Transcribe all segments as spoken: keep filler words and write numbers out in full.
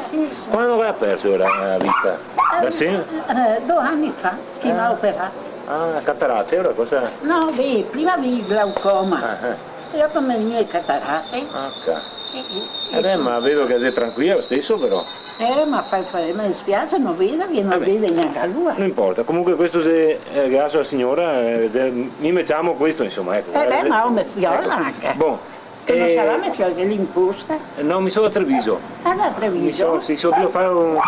Sì, sì. Quando che ga perso ora la vista? Eh, da sen-, eh, do ani fa che i m'à operà. Ah, catarate, ora cosa? No, beh, prima avevi glaucoma. Ah, eh. E dopo me vegniva le catarate. Ah, ca-. Eh, eh, eh, beh, sì. Ma vedo che xe tranquila lo steso, però. Eh, ma fa, fa, me dispiase, no vede, che no vede gnanca lu. No importa, comunque questo xe, eh, grasie a la signora, eh, de-, mi me ciamo questo, insoma, eco. Eh, beh, ma me fiola anca. Bon. Che no sarà me fiola che l'inposta? Eh, no, mi so da Treviso. Ah, da Treviso? Mi so, sì, so drio fare un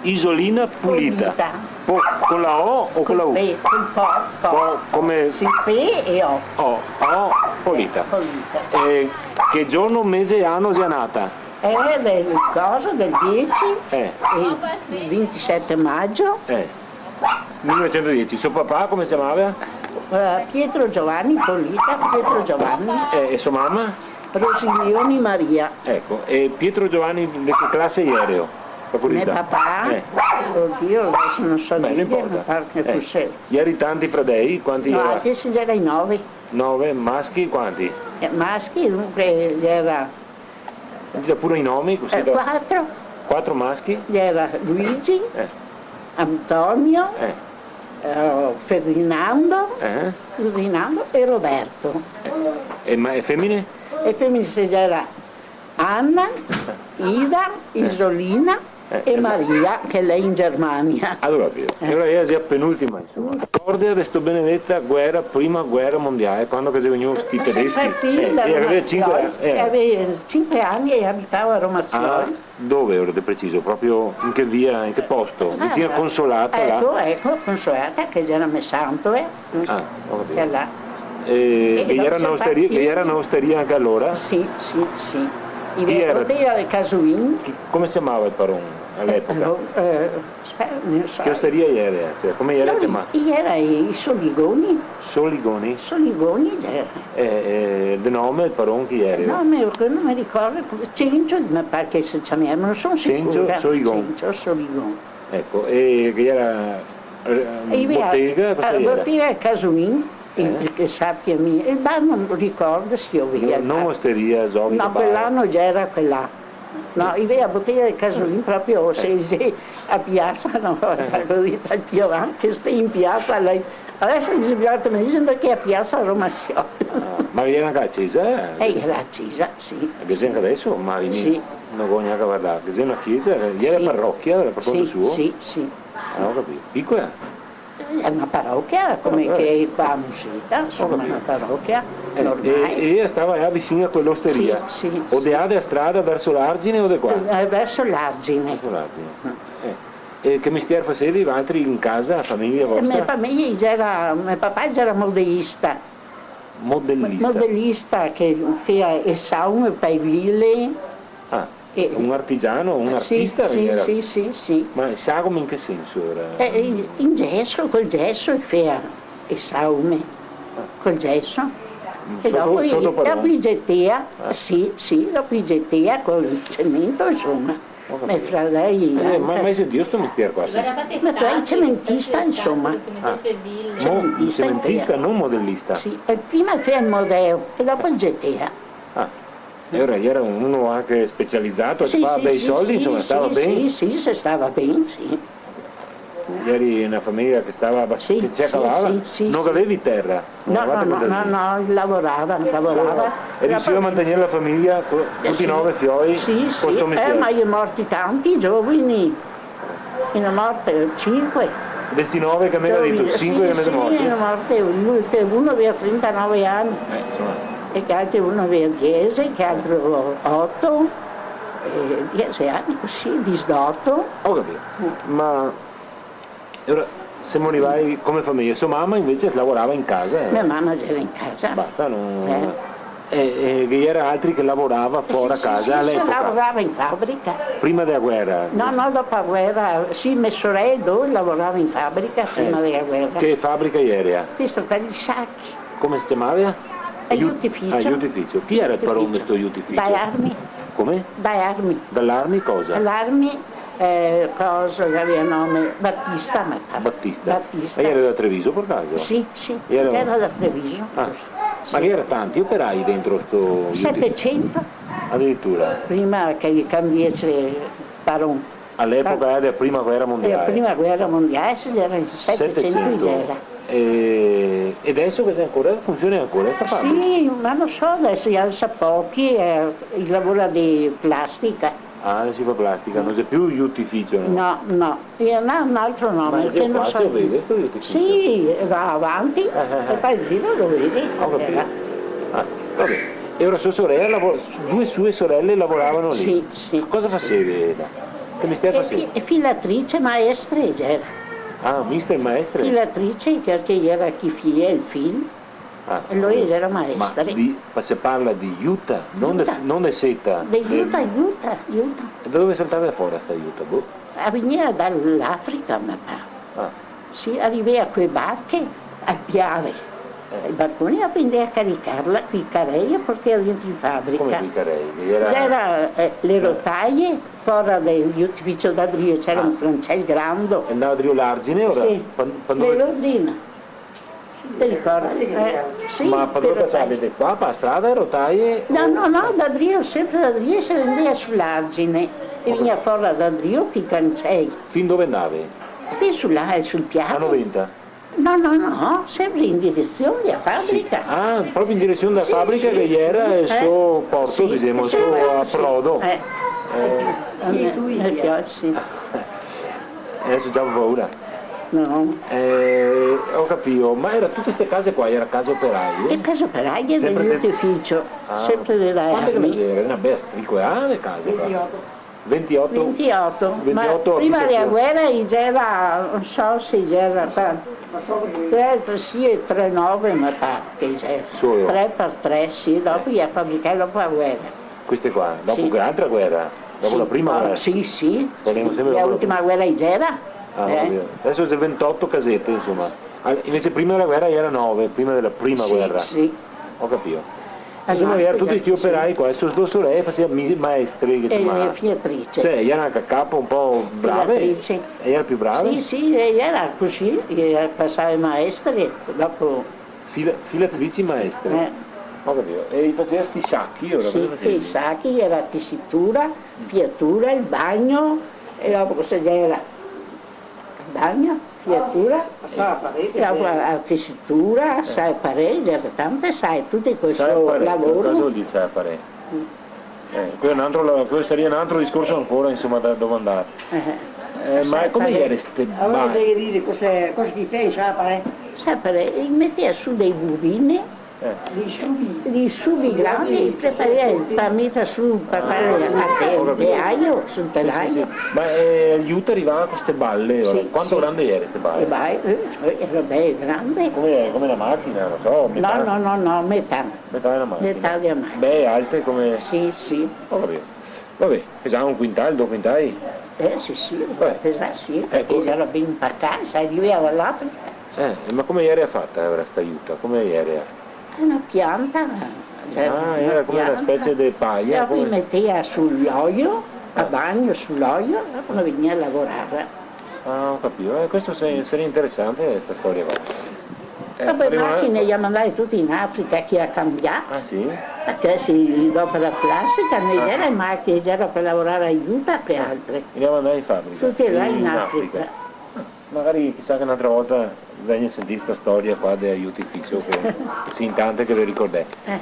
Isolina Pulita. Pulita. Po-, con la O o con la U? Col pe, col po, po. Po, come? Sì, pe e O. O, O, Pulita. Pulita. E che giorno, mese e ano xe nata? Eh, del coso, del dieci, eh, el vintisete maio. Eh. Mile novesentodieci. So papà come se ciamava? Eh, Pietro Giovanni Polita, Pietro Giovanni. Eh, e so mama? Rosilioni Maria. Eco, e Pietro Giovanni de che clase iera? Par curiosità. Me papà? Eh. Oddio, deso no so dirte, me par che fuse. Beh, no importa. Eh. Ieri tanti fradei? Quanti iera? No, altri se gera in nove. Nove, maschi quanti? Eh, maschi, dunque, iera Dise pure i nomi, cusì. Eh, da quatro. Quatro maschi? Iera Luigi, eh, Antonio, eh, eh, Ferdinando, eh, Ferdinando e Roberto. Eh, e ma-, e femine? E femine se iera Anna, Ida, eh, Isolina, eh, e esato. Maria, che l'è in Germania. Alora, capìo. Eh. E ora ela xe la penultima, insoma. Ricorda de sto benedeta guera, prima guera mondiale, quando che xe vegnù sti tedeschi? Eh, sì, sì, eh, da Roma Siol. Gaveva cinque ani, eh. Gaveva cinque ani e abitava a Roma Siol. Ah, dove ora de preciso? Proprio in che via, in che posto? Ah, vicino a Consolata, là? Eco, eco, Consolata, che gera me santo, eh. Ah, go capìo. Che là. E, e che gera na ostaria, che gera na ostaria anca alora? Sì, sì, sì. Chi gera? Botega del Casulin. Chi, come se ciamava el paron a l'epoca? Eh, eh, eh, no so. Che ostaria gera? Cioè, come gera ciamà? No, i, i gera i Soligoni. Soligoni? Soligoni gera. Eh, eh, de nome el paron chi gera? No, me, no me ricordo come, Cencio, me par che se ciamava, no so sicura. Cencio Soligon. Cencio Soligon. Eco, e che gera, eh, botega, cosa gera? E i gera, eh, botega e Casulin, eh, che sapia mi, el bar no ricordo se i gaveva. No, no ostaria, zoga, bar. No, quel ano gera quel là. No, i gera botega e Casulin proprio, se, se, a piasa, no, eh, go dito, el pì avanti, che sta in piasa, là, deso dixe, me dixe che a piasa Roma Siol. Ah, ma gera anca la cesa, eh? Eh, gera la cesa, sì. Che ghe xe anca deso, ma mi no go gnanca vardà. Che ghe xe na cesa, gera parochia, gera par conto suo? Sì, sì. Ah, go capìo. Picola? Eh, xe na parochia, come che qua a Museta, insoma, na parochia normale. Eh, e, e ela stava là vicino a quel'osteria? Sì, sì, sì. O de là de la strada verso l'argine o de qua? Eh, verso l'argine. Verso l'argine. Mm. Eh. E che mestier fasevi valtri in casa, la fameja vostra? Eh, me fameja gera, me papà gera modelista. Modelista? Modelista che fea e saume pa' e vile. Ah, un artigiano, un artista, sì, sì, sì, sì. Ma sagome in che senso gera? Eh, in, in geso, col geso fea e saume, col geso. E dopo i, dopo i getea, sì, sì, dopo i getea col cemento, insoma. Go capìo. Me fradei anca. Eh, ma, ma xe drio sto mestier qua, sì. Me fradei cementista, insoma. Ah, cementista, no modelista? Sì, e prima fea el modeo e dopo el getea. Ah. E ora gera uno anca specializà, sì, che fea bei soldi, insoma, stava ben. Sì, sì, se stava ben, sì. Geri na fameja che stava abast-, sì, che se cavava, sì, sì, no gavevi tera? No, no, no, no, lavorava, lavorava. E riusiva a mantegner la fameja co tuti i nove fioi, co sto mestier? Eh, sì, sì, eh, ma i è morti tanti giovani. I ne è morte cinque. De sti nove che me ga dito, cinque che ne è morti? Sì, sì, i ne è morte uno, che uno gaveva trentanove ani. Eh, insoma. E che altro uno gaveva diese, che altro oto, eh, diese ani cusì, disdoto. Go capìo. Mm. Ma, e ora, semo rivai come fameja. So mama invese lavorava in casa, eh? Me mama gera in casa. Basta, no? Eh. E, e ghe gera altri che lavorava fora casa a l'epoca? Sì, sì, sì, lavorava in fabrica. Prima dela guera? No, no, dopo la guera, sì, me sorele do lavorava in fabrica prima dela guera. Che fabrica gera? Questo qua dei sachi. Come se ciamava? Aiutificio. Ah, aiutificio. Chi gera el paron de sto aiutificio? Dai Armi. Come? Dai Armi. Dall'Armi cosa? Dall'Armi Eh, coso, che gaveva nome? Batista, me par. Batista. Batista. E gera da Treviso, par caso? Sì, sì, gera da Treviso. Ah, sì. Ma ghe gera tanti operai dentro sto aiutificio? Setecento. Adiritura. Prima che i cambiese paron. A l'epoca era dela prima guera mondiale. Eh, prima guera mondiale, sì, gera in setecento. Setecento. Gera. E, e deso che xe ancora, funsiona ancora sta fabrica? Sì, ma no so, deso i alsa pochi, eh, i lavora de plastica. Ah, deso i fa plastica, no xe più Juti Ficio, no? No, no. Eh, no, un altro nome, che no so. Ma xe qua, se lo vede, sto Juti Ficio? Sì, va avanti, eh, eh, eh, e fa el giro, lo vedi. Ho capito. Eh. Ah, va ben. E ora sua sorela lavora, due sue sorelle lavoravano lì? Sì, sì. Cosa faceva? Che mestiere faceva? E fi-, e filatrice, maestre, gera. Ah, mister maestre? Filatrice, che, che gera chi fia el fil. Ah, e lori gera maestre. Ma di, ma se parla di juta, non de, non de seta. De juta, juta, juta. E da dove saltava fora sta juta, boh? La vegnea da l'Africa, me par. Ah. Sì, la rivea co le barche a Piave. Eh. I barconi, la vendea a caricarla coi carei e portea dentro in fabrica. Come coi carei? Che gera... Gera, eh, le rotaie, fora del Juti Ficio da drio, gera un trancel grando. E andava drio l'argine, ora? Sì. Quando, quando... Le rodine. Te ricordi? Eh, sì. Ma par dove pasavi, de qua, par la strada, rotaie? No, no, no, da drio, sempre da drio, se vendea su l'argine. E vegnea fora da drio coi cancei. Fin dove andavi? Fin su là, eh, sul piato. A noventa? No, no, no, sempre in direzione della fabrica. Sì. Ah, proprio in direzione della fabrica che gera el so porto, dixemo, el so aprodo. Eh. Eh, sì. Deso già go paura. No. Eh, ho capito, ma gera tute ste case qua, gera case operaie? Le case operaie del Juti Ficio, sempre de là. Quante che ne gera? Na bestia, digo, ah, le case qua. Ventioto. Ventioto? Ventioto, ma prima dela guera i gera, no so se i gera, tre, tre, sì, e tre nove, me par che i gera. Solo? Tre par tre, sì, dopo i ga fabricà dopo la guera. Queste qua, dopo che l'altra guera? Dopo la prima guera? Sì, sì. Parlemo sempre dopo la prima. L'ultima guera i gera. Ah, ho capito. Deso xe ventoto casete, insoma. Ah, invese prima dela guera gera nove, prima dela prima guera. Sì, sì. Ho capito. Insoma, gera tuti sti operai qua, e so do sorele faseva mi-, maestre, che ciamava. E filatrice. Cioè, gera anca capo un po' brave. Filatrice. E gera più brave? Sì, sì, e gera cusì, e pasava maestre, dopo Fila-, filatrici maestre. Eh. Ho capito. E i faseva sti sachi, ora cosa fasevi? Sì, i sachi, gera tesitura, fiatura, el bagno, e dopo cosa gera? El bagno, fiatura, e dopo la, la tesitura, sala parè, gera tante sale, tuti co el so lavoro. Cosa vol dir sala parè? Mm. Eh, quel xe un altro, quel saria un altro discorso ancora, insoma, da domandar. Eh, eh, ma come gera ste... Alora ba- devi dire cosa, cosa che i fea, sala parè? Sala parè, i metea su dei budini, dei subi grandi, i preparea par meter su, par far el, el, el telaio, sul telaio. Sì, sì, sì. Ma, eh, el juta rivava co ste bale, ora. Sì, sì. Quanto grande gera ste bale? Le bale, eh, gera bele grande. Come, come na machina, no so, metà. No, no, no, no, metà. Metà de na machina. Metà de na machina. Bele alte come... Sì, sì. Ho capito. Vabè, pesava un quintal, do quintai? Eh, sì, sì, pesava, sì, parché gera ben inpacà, sa, rivea da l'Africa. Eh, ma come gera fata, ora, sta juta? Come gera? Na pianta, gera na pianta. Ah, gera come na specie de paia, come... Dopo i metea su l'oio, a bagno su l'oio, dopo i vegnea a lavorar. Ah, ho capito. Eh, questo se-, saria interesante, sta storia qua. Eh, dopo le machine le ga mandade tute in Africa, che ga cambià. Ah, sì? Parché sì, dopo la plastica, no gera le machine, gera par lavorar a juta, par altre. Le ga mandade in fabrica? Tute là in Africa. Ah, magari, chisà che n'altra volta vegni a sentir sta storia qua de Juti Ficio, che sì in tante che ve ricordè. Eh.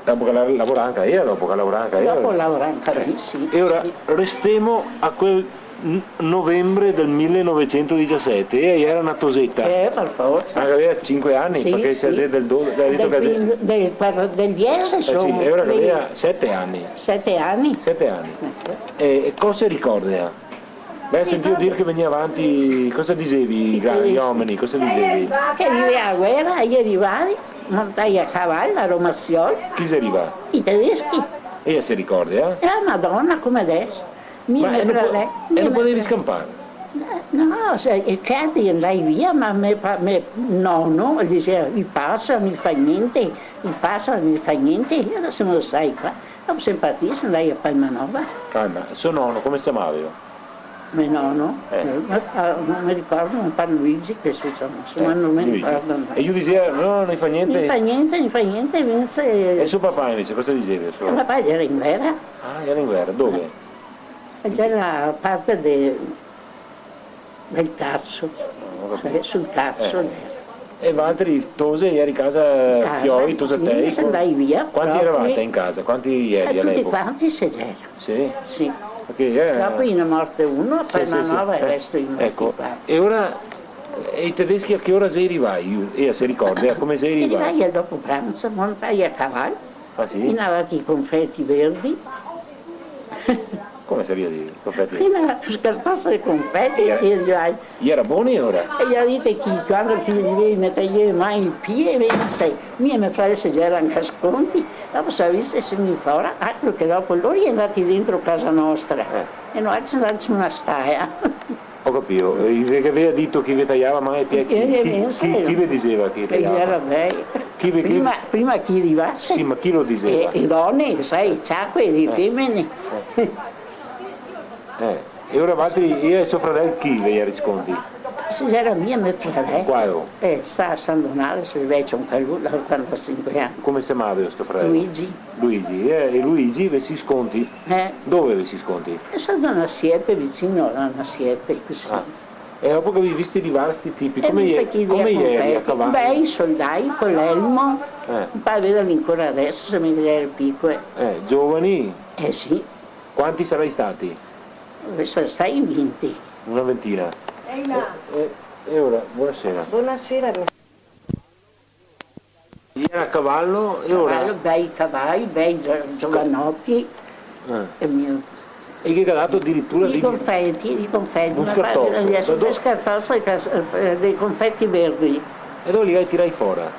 Dopo che la, lavorava anca ela, dopo che lavorava anca ela. Dopo lavorava anca mi, sì, sì. E ora restemo a quel n-, novembre del millenovecentodiciassette, ela gera na toseta. Eh, par forsa. Ah, che gaveva cinque ani, sì, parché se del do-, del, del, del diese, eh, sì, insoma, e ora che gaveva sete ani. Sete ani? Sete ani. Eco. E, e cosa se ricorda? Beh, sentìo dir che vegnea avanti, cosa disevi i gra-, i omeni, cosa disevi? Che rivea la guera, i xe rivai, montai a caval, a Romasiol. Chi xe rivà? I tedeschi. E ela se ricorda, eh? Eh, Madona, come deso. Mi e me frate-, po-, mi e no me podevi scampar? Eh, no, se, e certo, i xe ndai via, ma me pa-, me nono el diseva, "I pasa, no i fa gnente, i pasa, no i fa gnente", e alora semo stai qua. Dopo semo partì, semo ndai a Palmanova. Calma, so nono, come se ciamava? Me nono, eh, eh, me pa-, no me ricordo, me pare Luigi che se ciamava, eh, ma no me ricordo mai. E lu diseva: "No, no fa gnente"? No fa gnente, no fa gnente, invese... E so papà invese cosa diseva, so? Eh, papà el iera in guera. Ah, el iera in guera, dove? Eh, el iera parte de-, del Carso. Ah, go capìo. Eh, sul Carso, eh, el iera. E valtri, tose, ieri casa, casa, fioi, tose, sì, tei, se ndai via, quanti proprio. Eravate in casa? Quanti ieri a l'epoca? Eh, tuti quanti se iera. Sì? Sì. Parché, eh... Dopo ghe n'è morto uno, sì, poi sì, una sì, nova, e el resto i morti qua. Eco. E ora, eh, i tedeschi a che ora xe rivai? E se ricorda, eh, come xe rivai? Rivai dopo pranzo, montai a caval. Ah, sì? I n'avea i confeti verdi. Come sarìa dì, confeti? I n'avea scartà i confeti, e i... I iera boni, ora? E i ga dito che quando che i viveva, i meteva le man in pie, e invese, mi e me frate se iera anca sconti, dopo se ga visto, se vegnì fora, altro che dopo lori i è ndati dentro casa nostra, eh, e noi se ndati su na staia. Go capìo, e che gaveva dito che ve taiava man e pie, chi, eh, chi, chi ve diseva che taiava? Iera bei. Chi ve, chi... Prima, prima che i rivase. Sì, ma chi lo diseva? E, e done, sa, e ciacoe, e femene. Eh. Eh, e ora valtri, e so fradel chi ve ga risconti? Se iera mi e me fradel. Qual? Eh, sta a San Donale, xe vecio anca lu, el ga otantasinque ani. Come se ciamava sto fradel? Luigi. Luigi, eh, e Luigi ve si sconti? Eh. Dove ve si sconti? E sta da na siepe, vicino a na siepe, cusì. Ah. E dopo che ve ga visti rivar sti tipi, come i è-, come i ieri a caval? Bei, soldai, co l'elmo. Eh. Me pare vedeli ancora deso, se me iera picola. Eh, giovani? Eh, sì. Quanti sarei stati? Sarei stati in vinti. Una ventina. E, e, e ora, bonasera. Bonasera. Iera a caval, e ora? Caval, bei cavai, bei gio-, giovanoti. Eh. E mi... E che ga dato adiritura... I confeti, i confeti, un scartoso. Deso, da do-, un scartoso de cas-, eh, dei confeti verdi. E dove li ga tirai fora?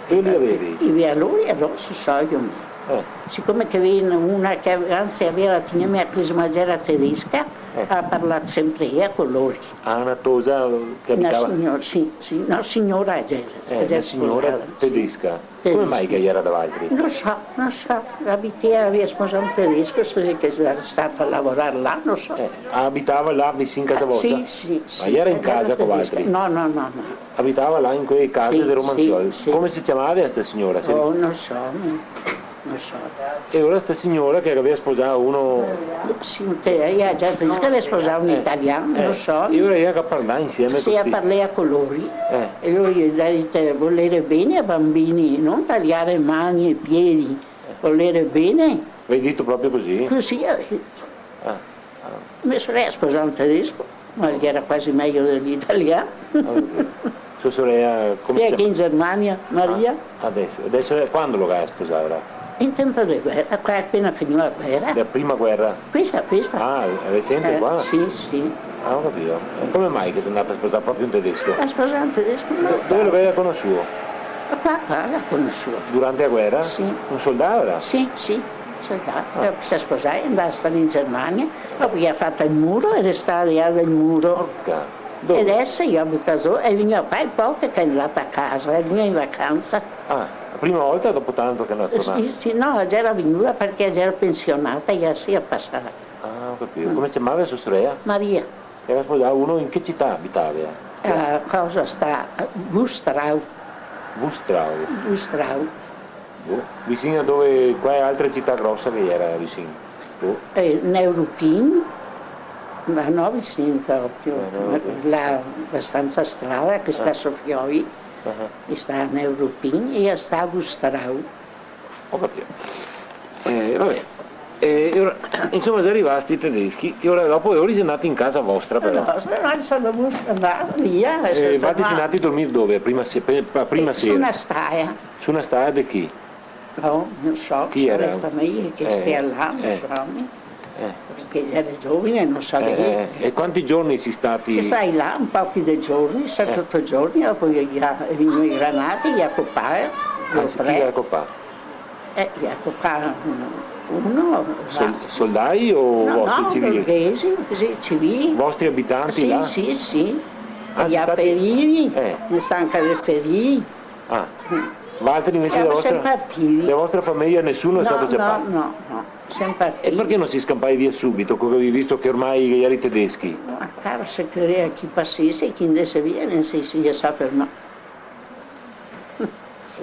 Dove li gavevi? I via lori, e dopo so io. Eh. Sicome che vien una che, anzi, gaveva da tegnerme a crismagera tedesca, eh, ga parlà senpre ea co lori. Ah, na tosa che abitava? Na signora, sì, sì, na signora, eh, na signora tedesca. Tedesca. Come mai che iera da valtri? No so, no so. Abitava, gaveva sposà un tedesco, so che xe stata a lavorar là, no so. Eh, abitava là vicin casa vostra? Sì, sì, sì. Ma iera in casa co valtri? No, no, no, no. Abitava là in quee case de Romanziol. Sì, sì. Come se ciamava sta signora? Oh, no so, no. No so. E ora sta signora che gaveva sposà uno... Sì, che ea, già, che gaveva sposà un italian, eh, no so. E ora ea che parlea insieme cusì. Sì, parlea co lori. Eh. E lori i ga dito: "Volere bene ai bambini, non tagliare mani e piedi, volere bene." Ve ga dito proprio cusì? Cusì ga dito. Ah, ah. Me sorela ga sposà un tedesco, ma el iera quasi mejo de l'italian. Ah, ok. So sorela, come se ciama? Che xe in Germania, Maria. Ah, deso, deso, eh, quando lo ga sposà? In tempo de guera, qua apena finìa la guera. La prima guera? Questa, questa. Ah, recente qua? Eh, sì, sì. Ah, go capìo. E come mai che xe ndata a sposar proprio un tedesco? A sposar un tedesco, no. Do-, dove lo gaveva conosuo? Qua, qua lo ga conosuo. Durante la guera? Sì. Un soldà, alora? Sì, sì, soldà. Ah. Dopo se ga sposà, xe ndà a star in Germania. Dopo che i ga fato el muro, xe restà là del muro. Porca. Dove? E deso i ga butà zo, e vegnìa qua, e po che xe ndà a casa, e vegnìa in vacansa. Ah, la prima volta dopo tanto che xe tornà? Eh, sì, sì, no, la iera vegnua parché la iera pensionata, e la se ga pasà. Ah, go capìo. Mm. Come se ciamava so sorela? Maria. E la ga sposà uno, in che cità abitava? Eh, cosa sta? Wustrau. Wustrau. Wustrau. Boh. Vicin a dove, quale altra cità grosa che iera vicin? Boh. Eh, Neuruppin, ma no vicin proprio, eh, no, ma là, abastansa strada, che sta so fioi, ah, che sta a Neuruppin e sta a Wustrau. Go capìo. Eh, va ben. Eh, e ora, insoma, xe rivà sti tedeschi, e ora dopo, e ora xe ndati in casa vostra, però. No, se no, se no, se no, via, eh, se ferma. E infati xe ndati a dormir dove? Prima se-, pe-, pa-, prima sera? Eh, su na staia. Su na staia de chi? No, no so, chi iera? Sarà fameje che, eh, stea là, no so, mi. Eh. Parché iera giovane, no so. Eh, eh, eh. E quanti giorni si stati? Si stai là un pochi de giorni, sete, eh, oto giorni, dopo i ga, i granati, i ga copà, eh, ah, sì, tre. Chi i ga copà? Eh, i ga copà uno, uno, sol-, soldai o vostri, no, civili? Borghesi, sì, civili. Vostri abitanti là? Sì, sì, sì. Ah, i ga feriti, eh. Ghe ne sta anca de feriti. Ah. Mm. Valtri invese dela vostra, dela vostra fameja nesuno xe stà ciapà? No, no, no, no, semo partì. E parché no si scanpai via subito, co che gavevi visto che ormai i gera i tedeschi? Ma caro, se credea che i pasese, che i ndese via, no se, se sa fermà.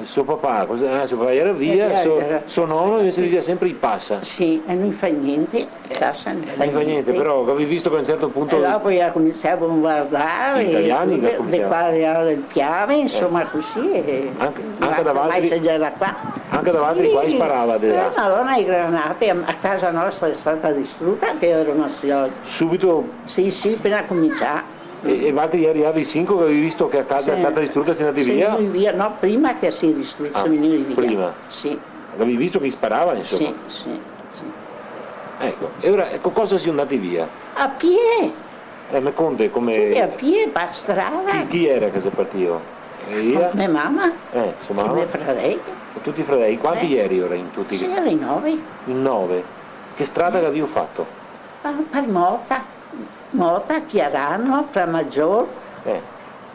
E so papà, cosa, ah, so papà gera via, so, so nono invese disea senpre: "I pasa." Sì, e no i fa gnente, i pasa, no i fa gnente. Eh, no i fa gnente, però gavevi visto che a un certo punto... E dopo i ga cominsià a bombardar, i italiani, de qua, de là del Piave, insoma, cusì, e anca, anca da valtri, ormai se gera qua. Anca da valtri qua i sparava, de là. Sì, eh, Madona, le granate, a, a casa nostra xe stata distruta, che gero na siora. Subito? Sì, sì, pena cominsià. E, e valtri geri là vicin, che gavevi visto che a casa xe stata distruta, sio ndati via? Sì, semo vegnui via, no, prima che sia distruta, semo vegnui via. Ah, prima. Sì. Gavevi visto che i sparava, insoma? Sì, sì, sì. Eco, e ora, co cosa sio ndati via? A pie. Eh, me conte come... Tuti a pie, par strada. Chi, chi gera che xe partìo? E ea? Me mama. Eh, so mama. E me fradei. E tuti i fradei. Quanti geri ora in tuti? Sì, geri in nove. In nove. Che strada che gavìo fato? Ah, par Mota. Mota, Chiarano, Pramagior, eh,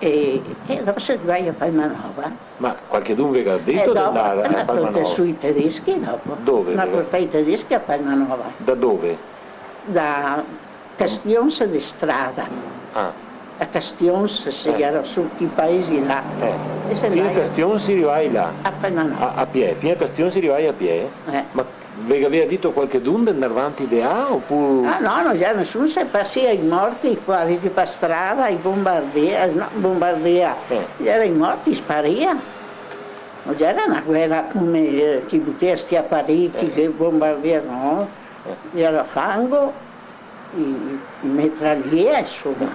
e, e dopo se rivai a Palmanova. Ma qualchedun ve ga dito de ndar a Palmanova? Eh, dopo, i ga tolti su i tedeschi dopo. Dove? I ga portà i tedeschi a Palmanova. Da dove? Da Castions de Strada. Ah. A Castions, se gera su chi paesi là. Eh. E se... Fin a Castions si rivai là? A Palmanova. A, a pie, fin a Castions si rivai a pie? Eh. Ma Ve gavea dito qualchedun de ndar vanti de là, opure? Ah, no, no gera nesun, se pasea i morti qua, che par strada, i bombardea, no, bombardea. Eh. Gera i morti, i sparea. No gera na guera come, eh, che i butea sti aparechi, eh, che bombardea, no. Eh. Gera fango. I, i metragliea, insoma.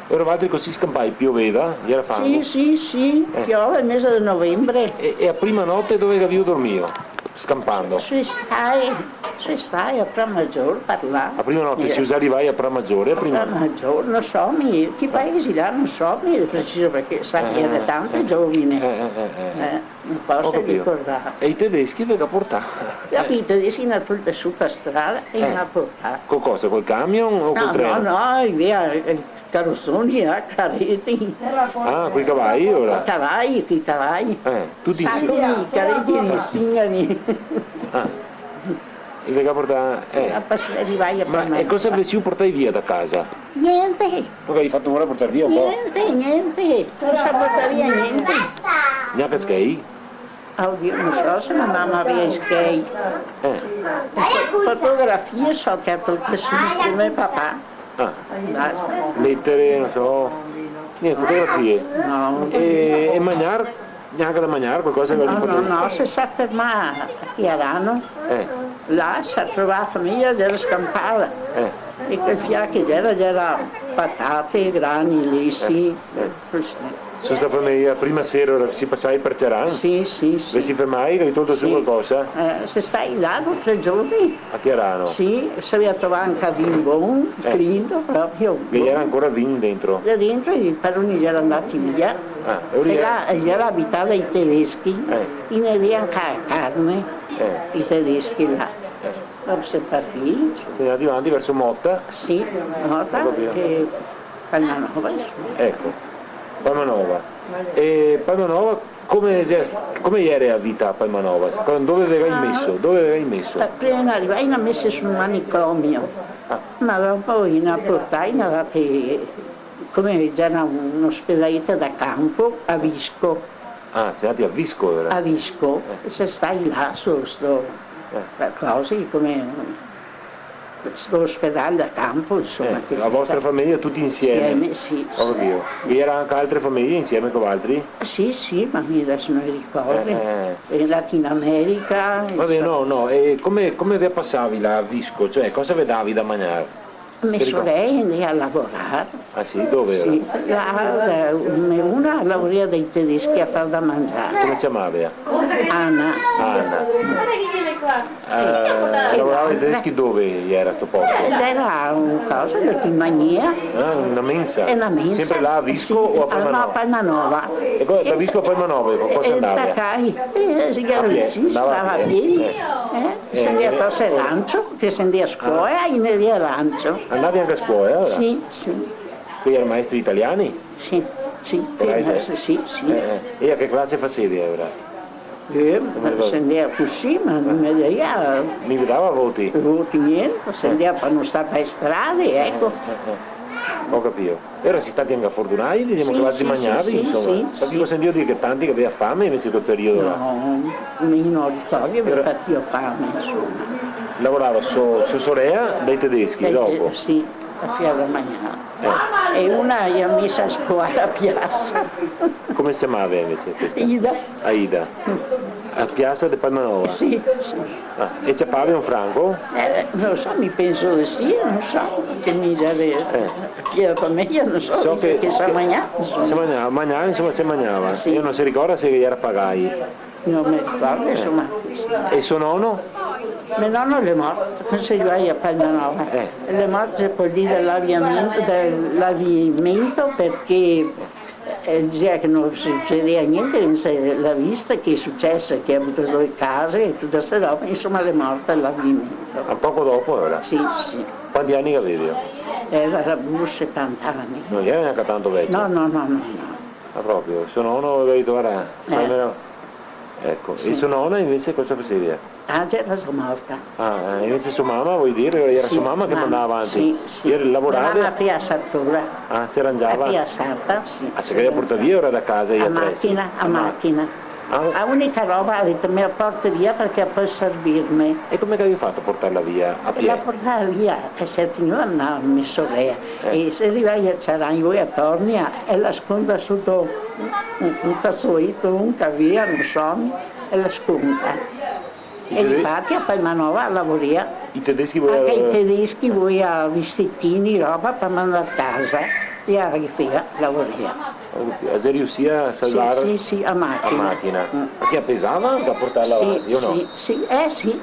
E ora valtri cusì scanpai, pioveva? Gera fango? Sì, sì, sì, eh, piove el mese de novembre. E, e a prima note dove che gavìo dormìo? Scanpando? Sui stai, sui stai, a Pramagior, par là. A prima note, eh, sio za rivai a Pramagior, a prima... Pramagior, no so, mi, chi paesi là, no so, mi, de preciso, parché, sa, eh, gera tante giovine. Eh, eh, eh, eh. Eh. No poso ricordar. Go capìo. E i tedeschi ve ga portà? Dopo i tedeschi i ga tolti su par strada e i ga portà. Co cosa? Col camion o col treno? No, no, no, i gavea, eh, carosoni, eh, careti. Ah, coi cavai, ora? Coi cavai, coi cavai. Eh, tuti in... Sa, coi careti de singani. Ah. E ve ga portà, eh. E dopo se rivai a... Ma, e cosa ve sio portai via da casa? Gnente. Cosa che i ga fato ancora portar via un po'? Gnente, gnente. No se ga portà via gnente. Gnanca schei? Ah, oddio, no so se me mama gavea i schei. Eh. Fo-, fotografie so che ga tolto su, come papà. Ah. Basta. Letere, no so. Gnente, fotografie. No. E, e magnar? Gnanca da magnar, qualcosa che... No, no, no, se sa fermà a Chiarano. Eh. Là se trovava la fameja, gera scanpada. Eh. E quel fià che gera, gera patate, grani, lesi, eh, eh, cusì. Su sta fameja, prima sera, ora che si pasai par Chiarano? Sì, sì, sì. Ve si fermai, che gavì tolto su qualcosa? Eh, se stai là do tre giorni. A Chiarano? Sì, se gavea trovà anca vin bon, eh, clindo proprio. Che gera ancora vin dentro? Là dentro i paroni gera ndati via. Ah, e là, eh, gera abità dai tedeschi. Eh. I ne dea anca carne, eh, i tedeschi là. Eh. Dopo se partì. Sio ndati vanti verso Mota? Sì, Mota, go capìo, e Palmanova, insoma. Eco, Palmanova. E Palmanova, come xe, come gera la vita a Palmanova? Dove ve gai meso? Dove ve gai meso? Eh, prima rivai i ne ga mesi sul manicomio, ah, ma dopo i ne ga portai, i ne ga dati, come gera un, un ospedaletto da campo a Visco. Ah, sio ndati a Visco, vero? A Visco, eh, e se stai là, su sto, eh, cosi, come, sto ospedal da campo, insoma, eh, che la vostra fameja tuti insieme? Insieme, sì, sì. Go capìo. Ghe gera anca altre fameje insieme co valtri? Sì, sì, ma mi deso no me ricordo. Eh, eh. E ndati in America, insoma. Va ben, no, no, e come, come ve pasavi là a Visco? Cioè, cosa ve davi da magnar? Me sorele ndea a lavorar. Ah, sì? Dove gera? Sì, là, eh, una lavorea dai tedeschi a far da mangiar. Come se ciamava? Anna. Anna. Eh, lavorava i tedeschi dove gera sto posto? Gera un coso de chi magnea. Ah, una mensa? Xe na mensa. Sempre là a Visco o a Palmanova? Sì, no, a Palmanova. E co-, da Visco a Palmanova, co cosa ndava? Eh, da qua, eh, se gera vicin, se ndava a pie. Eh, se ndea a torse lancio, che se ndea a scola, i ne dea lancio. Andavi anca a scola, alora? Sì, sì. Che gera maestri italiani? Sì, sì, sì, sì. Eh, eh. E a che clase fasevi, alora? Eh, come se andea cusì, ma no me dea... Mica dava voti? Voti gnente, se andea par no star par strade, eco. Eh, eh, eh. Go capìo. E ora si stati anca fortunai, disemo, che v'avì da magnar, sì, insoma. Sì, sì. Sentìo dir che tanti che gavea fame invese quel periodo là. No, mi no ricordo che gavea patìo fame, insoma. Lavorava so, so sorea dai tedeschi, dopo? Sì, la fea da magnar. Eh. E una la ga mesa a scovar a piasa. Come se ciamava invese questa? Ida. Aida. A piasa de Palmanova? Sì, sì. Ah, e ciapavi un franco? Eh, no so, mi penso de sì, no so, che mi gera, eh, che la fameja, no so, so che, che se magnava, insoma. Se magnava, magnava, insoma, se magnava. Sì. E no se ricorda se gera pagai. No me ricordo, insoma. E so nono? Me nono l'è morto, co se va a Palmanova. Eh. L'è morto sepoltì da l'avimento, da l'avimento, parché, eh, disea che no sucedea gnente, che no se l'avea vista, che xe suceso, che ga buto zo le case e tute ste robe, insoma, l'è morto da l'avimento. Un poco dopo, ora? Sì, sì. Quanti ani che gaveva? Eh, gaveva setanta ani. No gera gnanca tanto vecio. No, no, no, no, no. Ma proprio, so nono gaveva dito, "Varda, eh, fammela." Eco, sì. E so nona invese cosa faseva? Ah, gera za morta. Ah, eh, invese so mama, vol dir, gera so mama che mandava avanti. Sì, sì. Gera lavorare? Me mama fea sartura. Ah, se rangiava? La fea sarta, sì. Ah, se gaveva portà via ora da casa i atresi? A machina, a machina. Ah. La unica roba, ga dito, "Me la porto via parché la pol servirme." E come che gaveva fato a portarla via a pie? La portava via, che se tegnea na me sorea. Eh. E se rivai a Ciaran, i volea tornia, e la sconda soto un, un fazoleto, un che gavea, no so, e la sconda. E difati a Palmanova lavorea. I tedeschi volea... Anca i tedeschi volea vestitini, roba par mandar a casa, e la rifea, lavorea. Ho capito. E se riusìa a salvar... Sì, sì, sì, a machina. A machina. Mm. Parché la pesava anca a portarla avanti, o no? Sì, sì, eh, sì.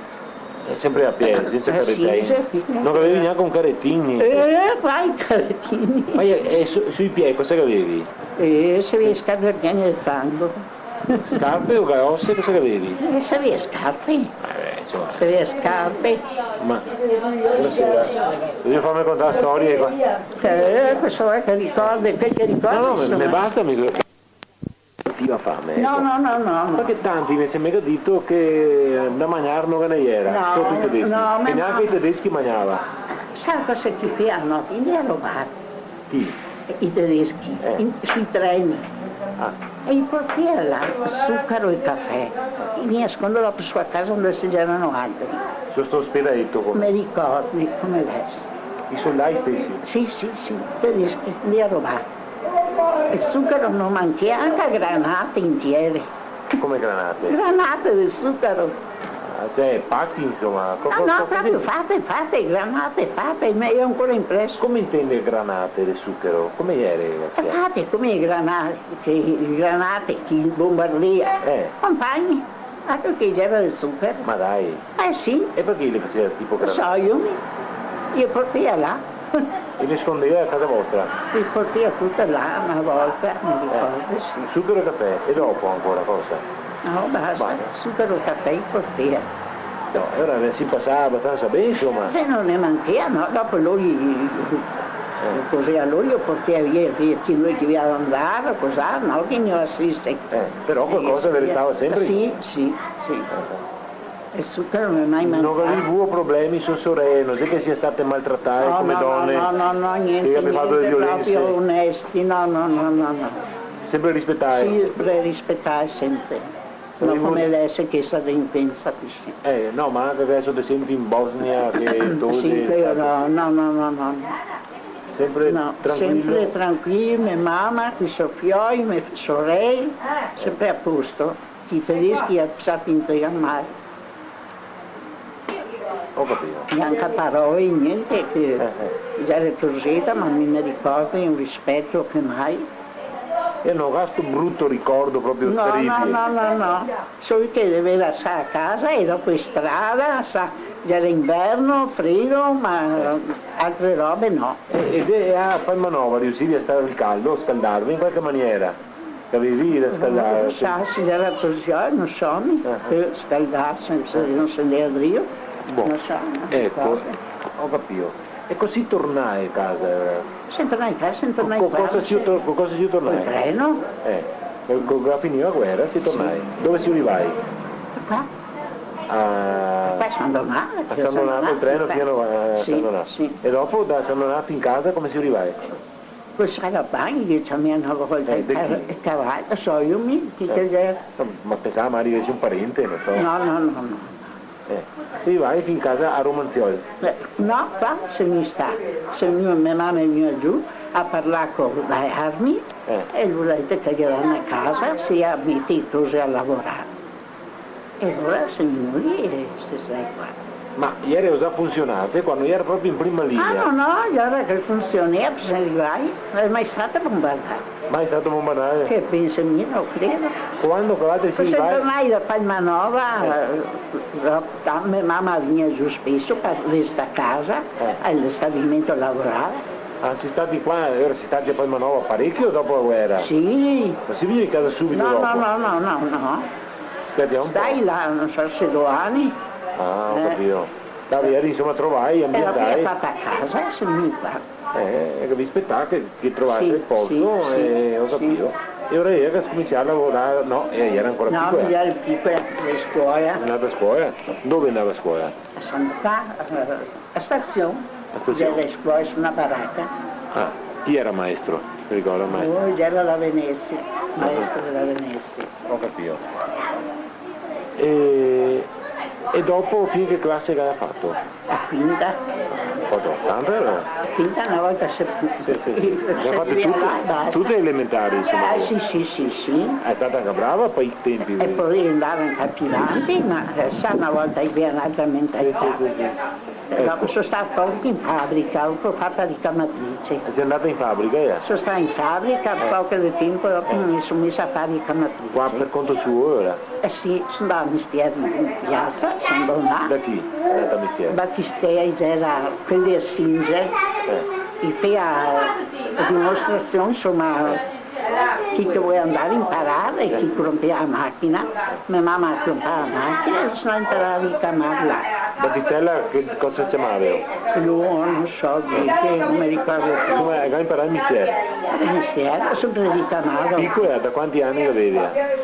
Eh, sempre a pie, sensa caretei. Eh, sì, sì. No gavevi gnanca un caretin, gnente. Eh, quai caretini. Ma e, e su, sui pie cosa gavevi? Eh, se le scarpe piene de fango. Scarpe o gaose, cosa che gavevi? Eh, se gavea scarpe. Eh, beh, insoma. Se gavea scarpe. Ma, buonasera. Vojo farme contar storie qua. Eh, questo qua che ricordi, che, che ricordi, no, no, me, insoma, me basta, mi... Pativa fame, no, eco. No, no, no, no. Parché tanti invese me ga dito che da magnar no ghe ne gera, no, soto i tedeschi. No, che gnanca i tedeschi magnava. Sa cosa che i fea? No, i ndea a robar. Chi? I tedeschi, eh, in, sui treni. Ah. E i portea là zucaro e cafè. I vegnea a sconda dopo su a casa dove se gera altri. Su sto spedaeto come? Me ricordi come deso. I soldai stesi? Sì, sì, sì, tedeschi, lì a robar. E zucaro no manchea, anca granate intiere. Come granate? Granate de zucaro. Ah, cioè, fati, insoma, co-, ah, co-, no, co-, proprio così? Fate, fate, granate fate, me, io ancora impreso. Come intende granate de zucaro? Come iere? Fate, come granate, che, granate, che bombardea. Eh. Compagni, altro che gera de zucaro. Ma dai. Eh, sì. E parché le faseva tipo granate? No so, io mi, io portea là. E le scondea a casa vostra? Li portea tute là, na volta, me ricordo, sì. Zucaro e cafè, e dopo ancora cosa? No, basta. Basta. Zucaro e cafè i portea. No, e ora, eh, se pasava abastansa ben, insoma. Eh, no ne manchea, no? Dopo lori, eh, così, lori i portea via, via, chi, noi che dovea andar, cosà, no? Che no asiste. Eh, però qualcosa ve restava sempre? Sì, sì, sì. Eh. El zucaro no me ga mai mancà. No gavì vuo problemi so sorele, no xe che sia state maltratae come done? No, no, no, no, gnente, gnente, proprio onesti, no, no, no, no, no. Sempre rispetae? Sì, re-, rispetae sempre. No come deso che se pensa cusì. Eh, no, ma anca che deso te senti in Bosnia che... Sì, no, no, no, no, no. Sempre tranquilo? No, sempre tranquilo, me mama, coi so fioi, me sorele, sempre a posto. I tedeschi i ga pasà inte el mare. Go capìo. Gnanca parole, gnente, che... Eh, eh. Gera toseta, ma mi me ricordo un rispeto che mai. E no ga sto bruto ricordo proprio terribile? No, no, no, no, no. Solo che dovea lasar a casa e dopo in strada, sa, gera inverno, fredo, ma altre robe no. E, e de-, e a Palmanova riusivi a star al caldo, a scaldarve in qualche maniera? Che gavevi da scaldarve? No so, se gera cusì, no so, mi, eh, eh, per scaldarse, se no se ndea drio, bon, no so, no me ricordo. Eco, go capìo. E cusì tornae a casa? Senpre in casa, senpre in casa. Co cosa sio tor-, co cosa sio tornae? Col treno. Eh. Co, co, co la finìa la guera, si tornai. Sì. Dove si rivai? Qua. A... Qua a San Donà, a San Donà, col treno fin a San Donà. Sì, sì. E dopo da San Donà fin casa come si rivai? Col sarapagno, che ciamea na volta, eh, el ca-, el cavalo, so mi, chi che gera. No, ma pensavo magari che sia un parente, no so. No, no, no, no. Eh, si rivai fin casa a Romanziol. Eh, no, qua se mi sta, se mi, me mama e mia giù a parlar co la Armi, eh, e lu la ga dito che gera na casa, se a mete i tosi a lavorar. E alora se mi morì e se sta qua. Ma iera za funsionante quando iera proprio in prima linea? Ah, no, no, iera che funsionea, se rivai, no xe mai stata bombardada. Mai stata bombardada? Che pensi mi, no credo. Quando che voaltri si rivai? Forse tornai da Palmanova, eh, eh, me mama vegnea giù speso par restà a casa, eh, al stabilimento a lavorar. Ah, si stati qua, alora si stati a Palmanova parecio dopo la guera? Sì. Ma si vegnì casa subito dopo? No, no, no, no, no, no. Speta un po'. Stai là, no so se do ani. Ah, go capìo. Te ieri, insoma, trovai, ambientai. Iera fata a casa, se mi qua. Eh, che ve spetà che, che trovase el posto, sì, sì, eh, go capìo. E alora iera che scominsià a lavorar, no, eh, iera ancora picola. No, mi iera picola, a scola. Andata a scola? Dove andava a scola? A Santa, eh, a stasion. A stasion. Iera a scola su na baraca. Ah, chi iera maestro? Se ricorda mai? Oh, iera la Venezia, maestro dela Venezia. Go capìo. E, e dopo fin che clase che ga fato? A quinta. Fato tante, eh? A quinta na volta se... Sì, sì, sì. Ga fato tute, là, basta. Tute le elementari, insoma. Ah, sì, sì, sì, sì. Xe stata anca brava par i tempi. E po' andava anca pì vanti, ma, eh, sa, na volta i gavea n'altra mentalità. Sì, sì, sì, sì. Eco. Dopo so stata poco in fabrica, dopo go fato la ricamatrice. Te si andata in fabrica, eh? So stata in fabrica, eh, poco de tempo, dopo, eh, me so mesa a far ricamatrice. Qua par conto suo, alora? Eh sì, so ndata a mestier in piasa, so ndata. Da chi? Ndata a mestier? Battistea, gera quei de Singe, eh, i fea dimostrasion, insoma, chi che volea ndar a imparar, chi che ronpea la machina, me mama che ronpea la machina, e so ndata a imparar a ricamar là. Battistea, che cosa se ciamava? No, no so dirte, no me ricordo pì. Insoma, ga imparà el mestier? El mestier, go senpre ricamà. Picola, da quanti ani che gaveva? Eh,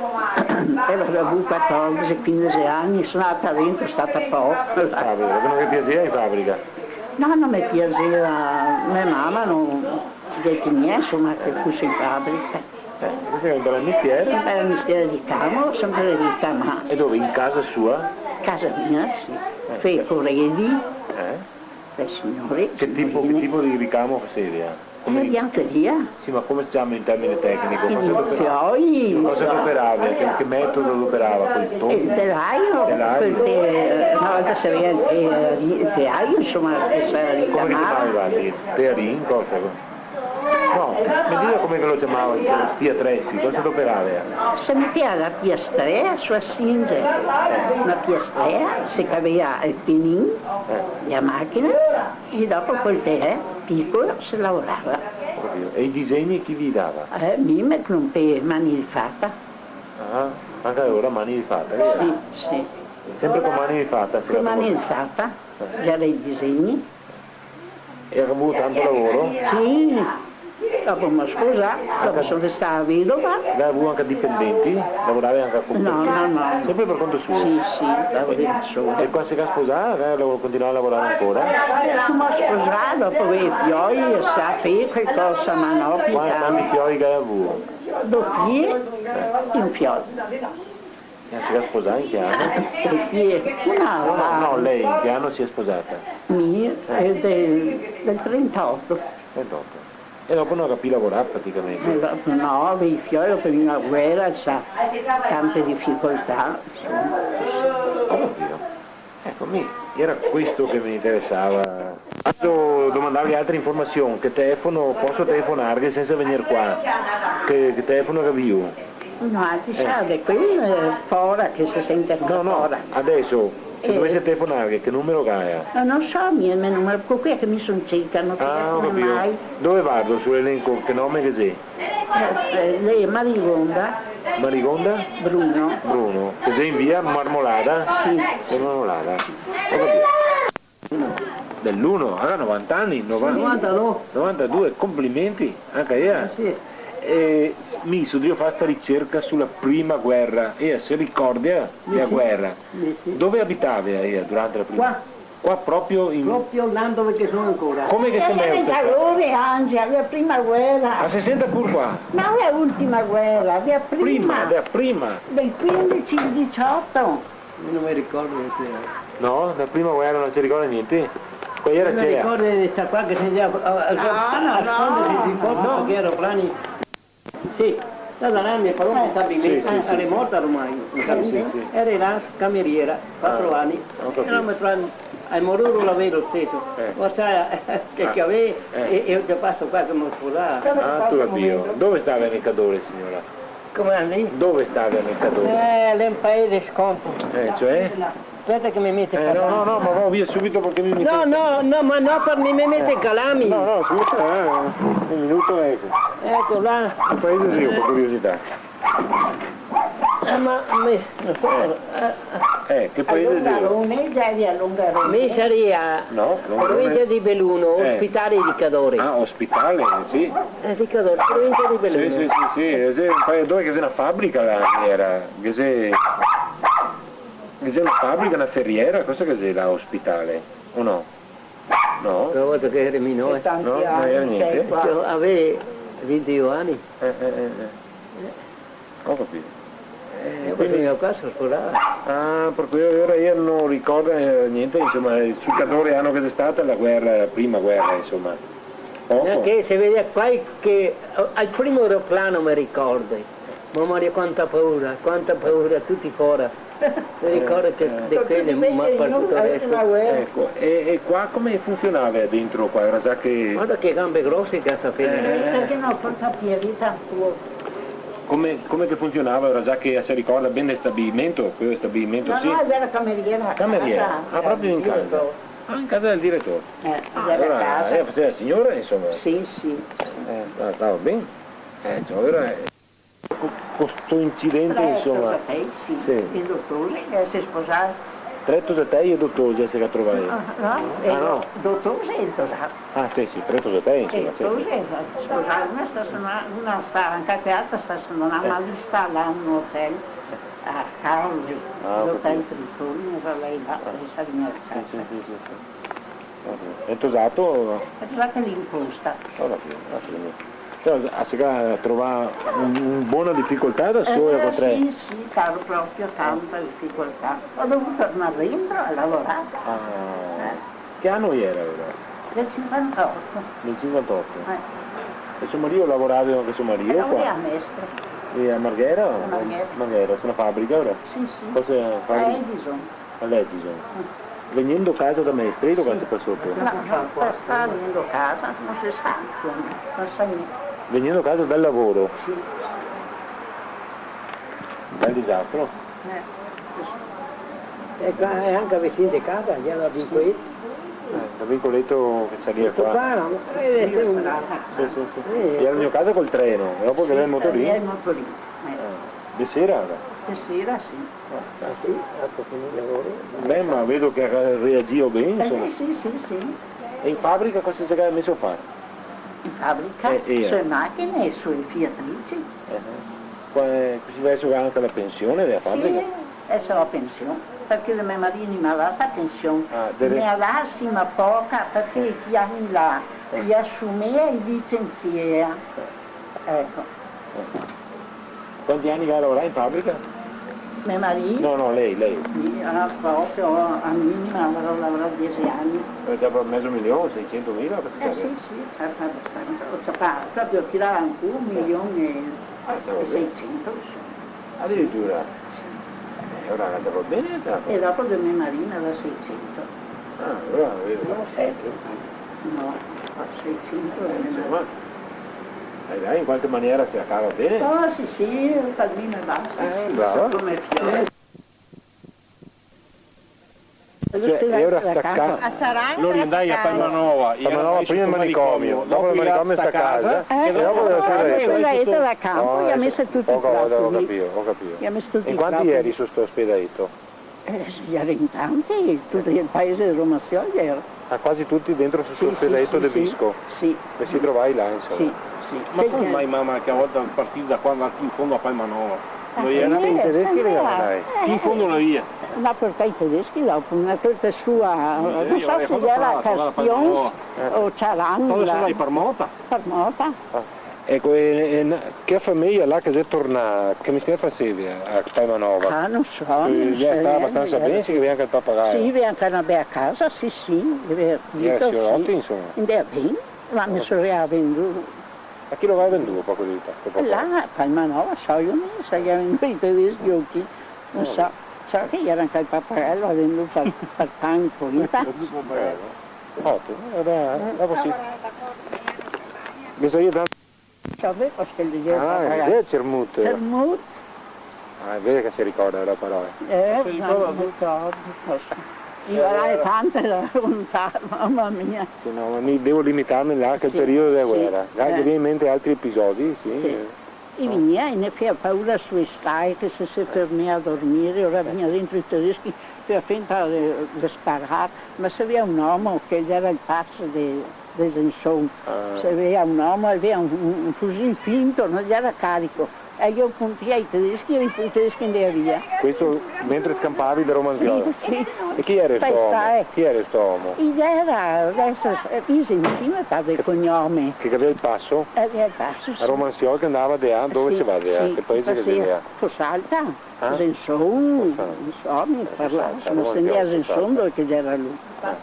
gavarò avuo quatordese, quindese ani, so ndata dentro, stata poco. Ah, vero, che no te piasea in fabrica? No, no me piasea, me mama no, no ghe tegnea, insoma, che fuse in fabrica. Eh, questo xe un bel mestiere. Un bel mestiere de ricamo, senpre ricamà. E dove? In casa sua? Casa mia, sì. Eh. Fea i coredi, eh, par signori, signorine. Che tipo, che tipo de ricamo faseva? Eh, biancheria. Sì, ma come se ciama in termine tecnico? Cosa doperava? Inizioi. Cosa doperava? Che, che metodo doperava? Col tonfo? El telaio, telaio. Col te-, na volta se gaveva el te-, el telaio, insoma, che se ricamava. Come che se ciamava, el telarin, cosa? No, me diga come che lo ciamava, sti atresi, cosa doperava? Se metea la piastrea su la singe, na piastrea, se cavea el penin, eh, la machina, e dopo col telè picoło se lavorava. Go capìo. E i disegni chi ve i dava? Eh, mi me crompea mani de fata. Ah, anca alora mani de fata, vero? Sì, sì. Senpre co mani de fata, se... Co mani de fata, eh, gera i disegni. E ga avuo tanto lavoro? Sì, dopo me go sposà, dopo so restà vedova. Ga avuo anca dipendenti? Lavorava anca co... No, no, no. Senpre par conto suo? Sì, sì, lavoravo da sola. E quando se ga sposà, eh, lav-, continuava a lavorar ancora? Me go sposà, dopo gavevo i fioi, e sa, fea qualcosa, ma no pì tanto. Qua-, quanti fioi che ga avuo? Do fie e un fiol. E se ga sposà in che ano? E fie, no, no, no, lei in che ano se ga sposà? Mi, eh, del, del trentaoto. Trentaoto. E dopo no ga pì lavorà praticamente? E dopo no, i fioi, prima dela guera, sa, tante dificoltà, insoma. Go capìo. Eco, mi, iera questo che me interesava. Poso domandarghe altre informasion? Che telefono, poso telefonarghe sensa vegnir qua? Che, che telefono che gavìo? No, ti sa, de quel, eh, fora che se sente ancora fora. No, no, adeso, se dovese telefonarghe, che numero che gavea? No, no so, mi, el me numero, co quel che mi son ceca, no so come mai. Ah, go capìo. Dove vardo sul elenco, che nome che xe? Eh, eh, lei xe Marigonda. Marigonda? Bruno. Bruno. Che xe in via Marmolada? Sì. Via Marmolada. Go capìo. Del uno, ga novanta ani, novan-, sì, novantadue. Novantadue, conplimenti, anca ela. Eh, sì. Eh, mi so drio far sta ricerca su la prima guera, e se ricorda de la guera? Mi sì. Dove abitava ela durante la prima? Qua. Qua proprio in... Proprio là dove che so ancora. Come che se ciama? Calore, Angela, la prima guera. Ma se senta pur qua. Ma la ultima guera, la prima. Prima, la prima. Del quindici al diciotto. Mi no me ricordo de quela. No? La prima guera no se ricorda gnente? Quela gera... No me ricordo de sta qua che se andava a, a, a, a sconderse sui porti, parché i aeroplani. Sì, la Naranja, però no sta ben, sì, sì, sì, l'è morta ormai, no sta ben. Sì, sì. Ela gera cameriera, quatro ani. Ah, ho capito. E no me trovo, el mororo la vedo lo steso. Eh. Guarda che, che aveva, eh, e, e io te paso qua che me sposava. Ah, tu capito. Dove stava el mercador, signora? Come lì? Dove stava el mercador? Eh, l'è un paese sconto. Eh, cioè? Speta che me mete... Eh, no, no, no, ma vao via subito parché mi, mi... No, no, no, ma no, par mi, me mete i calami. No, no, subito, eh, un minuto, eco. Eco là. Che paese xeo, par curiosità? Eh, ma mi, no so, eh, eh, che paese xeo? A Longarone, già lì a Longarone. Mi saria... No, Longarone. Provincia di Belluno, eh. Ospitale di Cadore. Ah, Ospitale, sì. Eh, di Cadore, provincia di Belluno. Sì, sì, sì, sì, eh, sì, un paese dove che xe na fabrica là, gera, che xe Che xe na fabrica, na feriera, cosa che xe là, Ospitale, o no? No? Na volta che gera minore. No, no gera gnente? Io gavevo vintidó ani. Eh, eh, eh, eh. Ho capito. Eh, quindi... Io qua so sposà. Ah, par quelo, alora mi no ricordo, eh, gnente, insoma, eh, sul Cadore, ano che xe stata la guera, la prima guera, insoma. Poco. Che se vedeva qualche, al primo aeroplano me ricordo. Mama mia, quanta paura, quanta paura, tuti fora. Me ricordo che, eh, de quele, ma par tuto el resto. Eco, e, e qua come funzionava dentro qua? Gera già che... Varda che gambe grose che ga sta femena. Eh, eh, eh. Parché no porta pie, tanto. Come, come che funzionava? Gera già che se ricorda ben del stabilimento? Quel stabilimento, sì? No, no, gera cameriera a casa. Cameriera? Ah, proprio in casa? Diretor. Ah, in casa del diretor. Eh, ah, gera a casa. Alora, eh, la faseva la signora, insoma? Sì, sì. Eh, sta-, stava ben. Eh, insoma, alora, eh, co-, co sto incidente, insoma. Tre tosatei, sì. Sì. El dotore, eh, se sposava. Tre tosatei e el dotore, se ga trovà. No, no, ah, no. El dotore e el tosà. Ah, sì, sì, tre tosatei, insoma, sì. Eh, tosà, sposà, una sta, una sta, anca che l'altra sta, no, ma lì sta là in un hotel a Calvi, ah, ho capito. L'hotel Triton, no so, lei là, ah, lei sta in casa. Sì, sì, sì, sì, sì. Va ben. E el tosato? El tosato lì in costa. Ho capito, va ben. Però, ah, se ga trovà in, in bona dificoltà da sola, eh, co tre? Sì, sì, caro, proprio tanta dificoltà. Ho dovuto tornar dentro a lavorar. Ah. Eh. Che ano gera, alora? Del cinquantoto. Del cinquantoto? Eh. E so marìo, lavorava anca so marìo qua? Lavorava a Mestre. E a Marghera? A Marghera. Marghera, su na fabrica, alora? Sì, sì. Cosa fabrica? A Edison. A l'Edison. Mm. Vegnendo casa da Mestre, lo... Sì. Casa qua soto? No, no, sta, sta vegnendo casa, no se sa, no se sa gnente. Vegnendo casa dal lavoro? Sì. Bel disastro. Eh, sì. E qua xe anca vicin de casa, gera da Vincoleto. Eh, da Vincoleto che saria qua. Tuto qua, no? Eh, sì, sì, sì. Eh, gera vegnù casa col treno, e dopo che gera el motorin. Sì, el motorin, eh. Eh, de sera, alora? De sera, sì. Ah, sì, dopo finì el lavoro. Beh, ma vedo che ga reagìo ben, eh, insoma. Sì, sì, sì. E in fabrica cosa se ga meso a far? In fabrica? Eh, eh. Su le machine, su le fiatrici. Eh, eh. Qua, eh, cusì deso ga anca la pension de la fabrica? Sì, deso go la pension, parché me marìo me ga dà la pension. Ah, deve... Me ga dà, sì, ma poca, parché i ani là, eh, i asumea e i licensiea. Eco. Eh. Quanti ani che ga lavorà in fabrica? Me marìo? No, no, lei, lei. Mi, ah, proprio, a minima, avrò lavorà diese ani. Eh, già par mezo milion, seisentomila, cosa che... Eh, sì, sì, certo, abastansa. Go ciapà, proprio tirà in su un milion e seisento, insoma. Adiritura? Sì. Eh, alora la ga ciapà ben, ciò. E dopo de me marìo da seisento. Ah, alora vedo. No, sete. No, seisento. Eh, insoma. Eh, dai, in qualche maniera se la cava ben. Oh, sì, sì, par mi me basta, eh, sì, brava. Come fiore. Cioè, e alora sta ca-... Lori ndai a Palmanova, Palmanova, prima el manicomio, dopo el manicomio sta casa, e dopo la... Eh, la casa da campo, i ga meso tuti i profughi. Ho capito, ho capito. I ga meso tuti i profughi. E quanti geri su sto ospedaleto? Eh, sì, gera in tanti, tuto el paese de Romassiol gera. Ah, quasi tuti dentro su sto ospedaleto de Visco? Sì, sì, sì. E se trovai là, insoma. Sì, Sì, ma come mai, mama, che a volta partì da qua, andar fin in fondo a Palmanova? Ah, no iera? Sì, i tedeschi li ga portà. Eh. Fin in fondo la via. L'à portà i tedeschi dopo, una volta su a, no so se iera Castions o Ciarangula. Cosa xe, par mota? Par mota. Ah. Eco, e, e na-, che fameja là che xe tornà, che mestier faseva a Palmanova? Ah, no so, eh, no so. Stava abastansa ben, se gaveva anca el papagaio. Sì, gaveva anca na bea casa, sì, sì, gaveva dito, sì. Iera sioroti, insoma. Ndea ben, ma me sorela ga vendù. A chi lo ga vendù, po, cusì, sto papà? Là, a Palmanova, so mi, se i ga vendù i tedeschi o chi, no so. So che iera anca el papagal, lo ga vendù par, par tanto, intanto. Otimo, eh, beh, dopo sì. Bisogna tanto. Savevo che el dixeva papagal. Ah, xe cermut. Cermut. Ah, xe vero che se ricorda la parola. Eh, se ricorda, no me ricordo cosa. I ga tante da racontar, mama mia. Sì, no, ma mi devo limitarme là a quel periodo dela guera. Sì, sì. Là che vien in mente altri episodi, sì. Sì. I vegnea e ne fea paura su e stae, che se se fermea a dormir, alora vegnea dentro i tedeschi, fea finta de, de sparar, ma se vea un omo che gera el pass de, de Genson, se vea un omo, el vea un, un, un fusil finto, no gera carico. E i puntea i tedeschi, e i tedeschi ndea via. Questo mentre scanpavi da Romanziol? Sì, sì. E chi iera sto omo? Chi iera sto omo? I gera, deso, eh, Visentino el pare de cognome. Che gaveva el passo? Eh, gaveva el passo, sì. A Romanziol che ndava de là, dove se va de là? Sì, che paese che xe de là? Fossalta, Genson, no so, mi parla, ma se ndea a Genson dove che gera lu. Ah,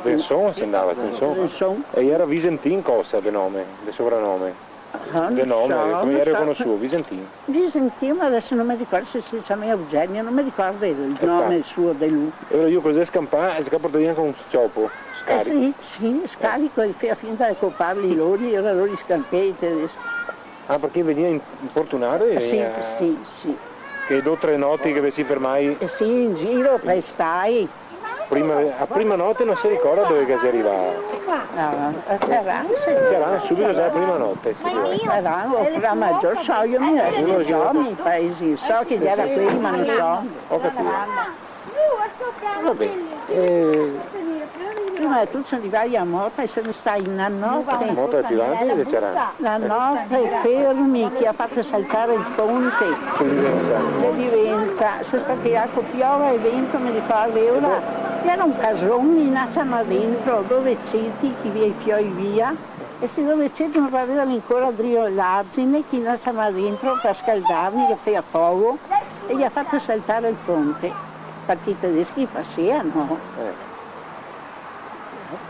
Genson se ndava, Genson. Genson. E iera Visentin cosa de nome, de sopranome? Ah, de nome, come iera conosuo? Visentin. Visentin, ma deso no me ricordo se se ciamava Eugenio, no me ricordo el nome suo de lu. E alora lu co xe scanpà, el se ga portà via anca un sciopo, scarico. Eh, sì, sì, scarico, e fea finta de coparli lori, e alora lori scanpea i tedeschi. Ah, parché vegnea in-, importunà, eh? Sì, sì, sì. Che do tre noti che ve si fermai? Eh sì, in giro, par i stai. Prima, a prima note no se ricorda dove che xe rivà. Ah, a Ceran, sì. Ceran, subito, già la prima note, sì. A Ceran, o a Maggior, so, mi no so, mi, i paesi, so che gera prima, no so. Ho capito. Va ben. Eh, prima de tuto se rivai a Mota e se ne stai na note. Mota xe pì vanti de Ceran? Na note fermi, che i ga fato saltar el ponte. Su Livenza. De Livenza. Se sta tirà co piova e vento, me ricordo, e alora gera un cason, i ga ciamà dentro, dove ceti, che via i fioi via, e sti dove ceti no gaveva ancora drio l'argine, che i ga ciamà dentro par scaldarli, che fea fogo, e i ga fato saltar el ponte, parché i tedeschi fasea, no? Eh.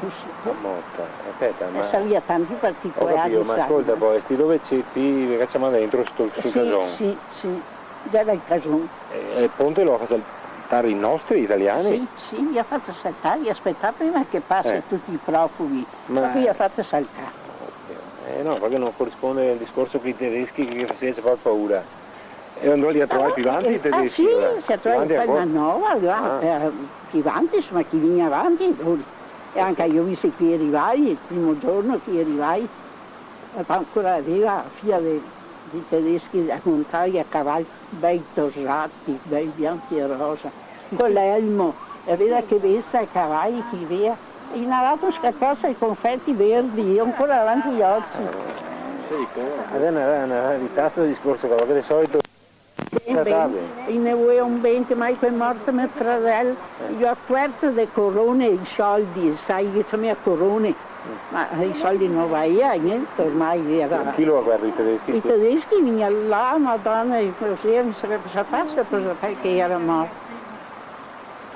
Cusì. A Mota, speta, ma... E savea tanti particolari, sa. Ho capito, ma scolta un po', e sti dove ceti, che i ga ciamà dentro sto, sto cason? Sì, sì, sì, gera el cason. E, e el ponte lo ga fato saltar i nostri italiani? Sì, sì, i ga fato saltar, i ga spetà prima che pase tuti i profughi, ma dopo i ga fato saltar. Eh, no, parché no corisponde al discorso che i tedeschi che fasea far paura. E andò lì a trovar pì vanti i tedeschi, alora? Ah, sì, se trovava pì vanti ancora. Pì vanti, insoma, chi vegnea vanti, lori. E anca mi go visto chi rivai, el primo giorno chi rivai, ancora gera fia de, de tedeschi a montar a caval, bei tosati, bei bianchi e rosa, co l'elmo, e veda che besa, e cavai che vea, e i ga dato un scatol de confeti verdi, ancora davanti ai oci. Sì, come? Xe na, na rarità sto discorso qua, parché de solito... Ben, ben, i ne volea un ben, che mai co xe morto me fradel, i go acuerto de corone, i soldi, sa, che i ciamea corone, ma i soldi no vaea gnente, ormai gera... Chi lo ga acuerto, i tedeschi? I tedeschi, vegnea là, Madona, e cusì, no savea cosa far, cosa far, che gera morto.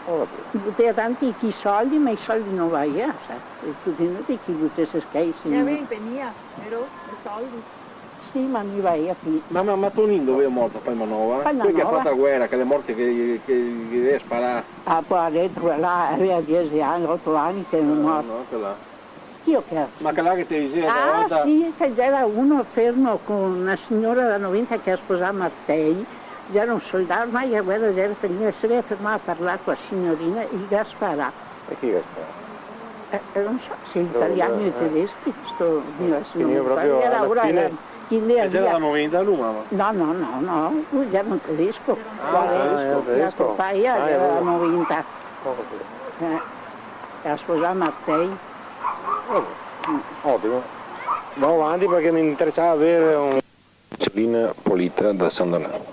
Ho capito. I butea tanti chi soldi, ma i soldi no vaea, sa, e tuti inutili che i butese schei, sì. Che i gavea in penia, vero? I soldi. Sì, ma no i vaea pì. Ma, ma, ma Tonin dove xe morto? A Palmanova? Palmanova. Quel che ga fato la guera, che xe morto che, che, che ghe gavea sparà. Ah, poareto, quel là, gavea diese ani, oto ani che xe morto. Ah, no, quel là. Chi che... Ma quel là che te diseva na volta? Ah, sì, che gera uno fermo co na siora da noventa che ga sposà Martei, gera un soldà, ormai la guera gera finìa, se gera fermà a parlar co la signorina, i ga sparà. E chi che ga sparà? Eh, eh, no so se italiani o tedeschi, sto, mi deso no me ricordo, proprio gera ora, gera, chi ne gavea... E gera da noventa lu, mama? No, no, no, no, lu gera un tedesco. Ah, gera un tedesco. La copaia gera da noventa. Ho capito. Eh, la ga sposà Martei. Vabbè. Otimo. Vao avanti parché me interesava aver un... Celina Polita da San Donà.